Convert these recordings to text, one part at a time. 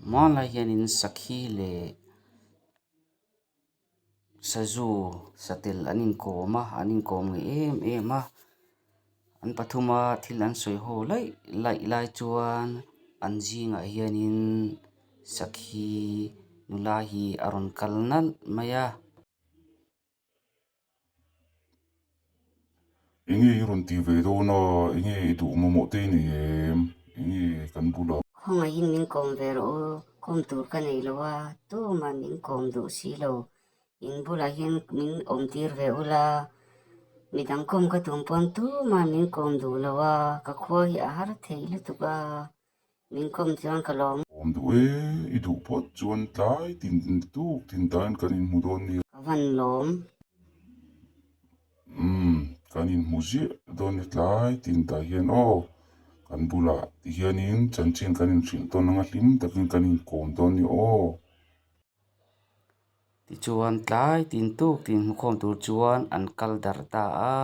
Hmanlai hianin sakhi leh sazu satel an inkawm a an inkawm ngei em em a an pathum a thil an sawi haw laih laih lai chuan an zingah hianin sakhi nula hi a rawn kal nalh mai a. Enge i rawn ti ve dawn a, enge i duh mamawh te i nei em? Enge kan bulah? Khawngaihin min kawm ve rawh u, kawm tur ka nei lo a, tuman min kawm duh si lo. In bulah hian min awm tir ve ula, midang kawm ka tum pawn tuman min kawm duh lo a, ka khua hi a har thei lutuk a, min kawm chuan ka lawm. Kawm duh e, i duh phawt chuan tlai tin tuk tin tain kan inhmu dawn nia. Ka van lawm. Umm, kan inhmu ziah dawn nia tlai tin tah hian aw, kan bulah ti hianin chanchin kan inhrilh tawn anga hlim takin kan inkawm dawn nia aw. Tichuan tlai tin tuk tin hmukhawm tur chuan an kal darh ta a.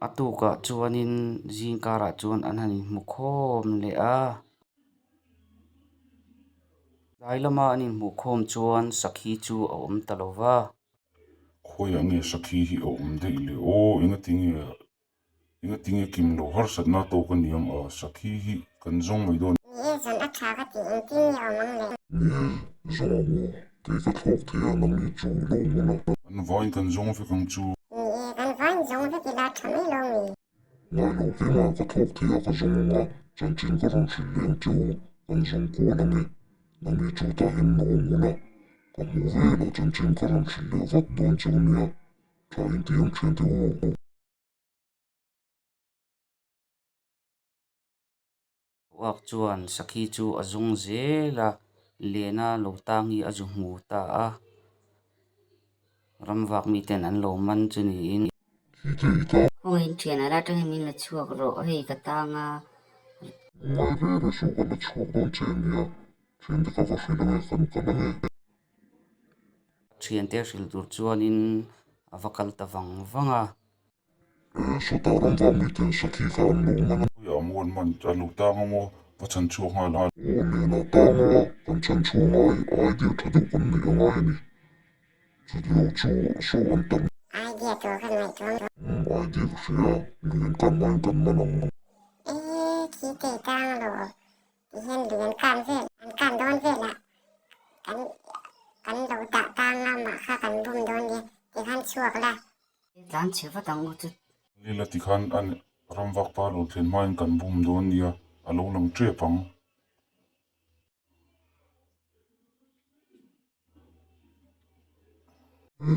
A tukah chuanin zing karah chuan an han inhmu khawm leh a. Tlai lama an inhmuh khawm chuan sakhi chu a awm ta lo va. Khawiah nge sakhi hi a awm daih le aw? Engatinge engatinge kim lo harsatna tawk a ni ang a? Sakhi hi kan zawng mai dawn. Ni e, zawn a tha ka ti engtin nge awm ang le? Ni e, zawng ang aw. Kei ka thlawk thei a, nangni chu lo awm ula. Kan vain kan zawng vek ang chu. Ni e, kan vain zawng vek ila tha mai lo mi. Ngai lo keimah ka thlawk thei a, ka zawng ang a, chanchin ka rawn hrilh leh ang che u, kan zawng kual ang e. Nangni chu tah hian lo awm ula, ka hmu vel a, chanchin ka rawn hrilh leh vat dawn che u nia, tha in ti ang thian te u. Uak chuan sakhi chu a zawng zel a, Lena lo tang hi a zu hmu ta a, ramvak miten an lo man chu niin. Khawngaih in thian ala atangin min la chhuak rawh, hei ka tang a. Ngai ve ve suh ka la chhuak dawn che ania, thiante ka va hrilh ange kan kal ange. Thiante hrilh tur chuanin a va kal ta vang vang a. Sawtah ram vang miten sakhi kha an lo man a. Khawiah maw an man a lo tang a maw va chhan chhuak nghal a. Aw nen a tang a, kan chhan chhuah ngai idea tha deuh kan neih a ngai a ni. Chutilo chu saw an tam. Idea tur kan ngaihtuah ang. Umm idea ka hria, lui an kan hmain kan man ang. Ee khi tei tang lo ti hian lui an kan vel an kan dawn velah kan kan lo dah tang a mah kha kan bum dawn nia ti khan chhuak la. Tlan chhe vat ang u chu. Lila ti khan a ram vak pa lo thlen hmain kan bum dawn nia, a lo lang tep ang.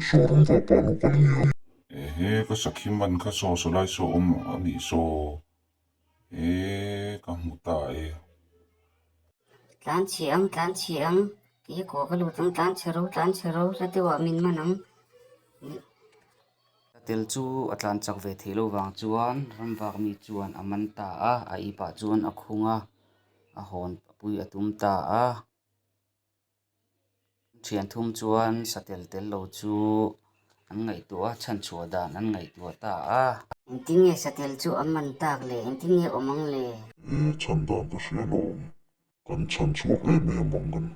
Saw ram vak pa lo kal nia. Ehe ka sakhi man kha saw saw lai saw awm a nih saw. E ka hmu ta e. Tlan chhe ang, tlan chhe ang, kei kawh ka lut ang, tlan chhe ro, tlan chhe ro, hla deuh ah min man ang. Tel chu a tlan chak ve theih loh vang chuan ramvak mi chuan a man ta a, a ip ah chuan a khung a, a hawn pui a tum ta a. Thian thum chuan satel tel lo chu an ngaihtuah a, chhanchhuah dan an ngaihtuah ta a. Engtin nge satel chu a man tak le? Engtin nge awm ang le? He chhan dan ka hria lawm. Kan chhan chhuak em em ang kan.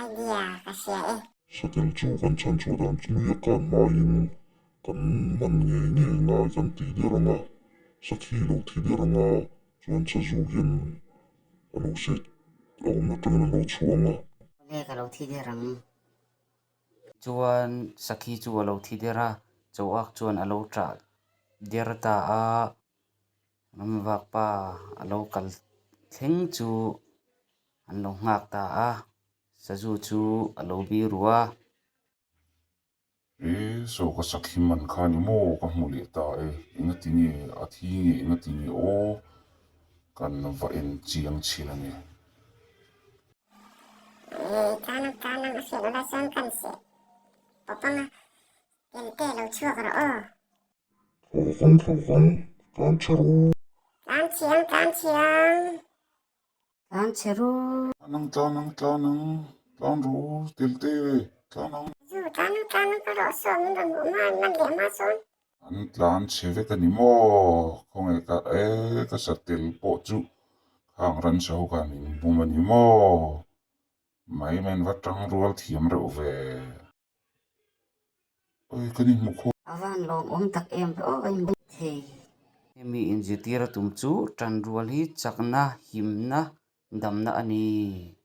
Idea ka hria e. Satel chu kan chhan chhuah dan chu nui a kan hmaiin kan man ngei ngei ngai kan tih der ang a, sakhi lo thi der ang a, chuan sazu hian a lo set a awm atangin a lo chhuah ang a. Awle ka lo thi der ang. Chuan sakhi chu a lo thi der a, Chauak chuan a lo ṭah der ta a, Ramvakpa a lo kal thleng chu an lo nghak ta a, sazu chu a lo biru a. E, saw ka sakhi man kha ni maw ka hmu leh ta e, engati nge a thi nge engati nge aw kan va en chiang chhin a ni. E, tlanang tlanang a hriat loh chuan kan seh pawp ang a, kelte lo chhuak rawh aw. Thlawhawng thlawhawng, tlan chhe ru. Tlan chiang tlan chiang. Tlan chhe ru. Tlanang tlanang tlanang, tlan ru telte tlanang. Zu tlanang tlanang ka rawh saw min rawn hmuh hma man leh hma sawn. An tlan chhe vek a ni maw? Khawnge ka e ka satel pawh chu. Khang ransa ho khan min bum a ni maw? Mai mai an va tang rual thiam reuh ve. Oi kan inhmu khawp. A van lawmawm tak em ve aw ka inhmu thei. Hemi inzirtir a tum chu tanrual hi chakna, himna, damna a ni.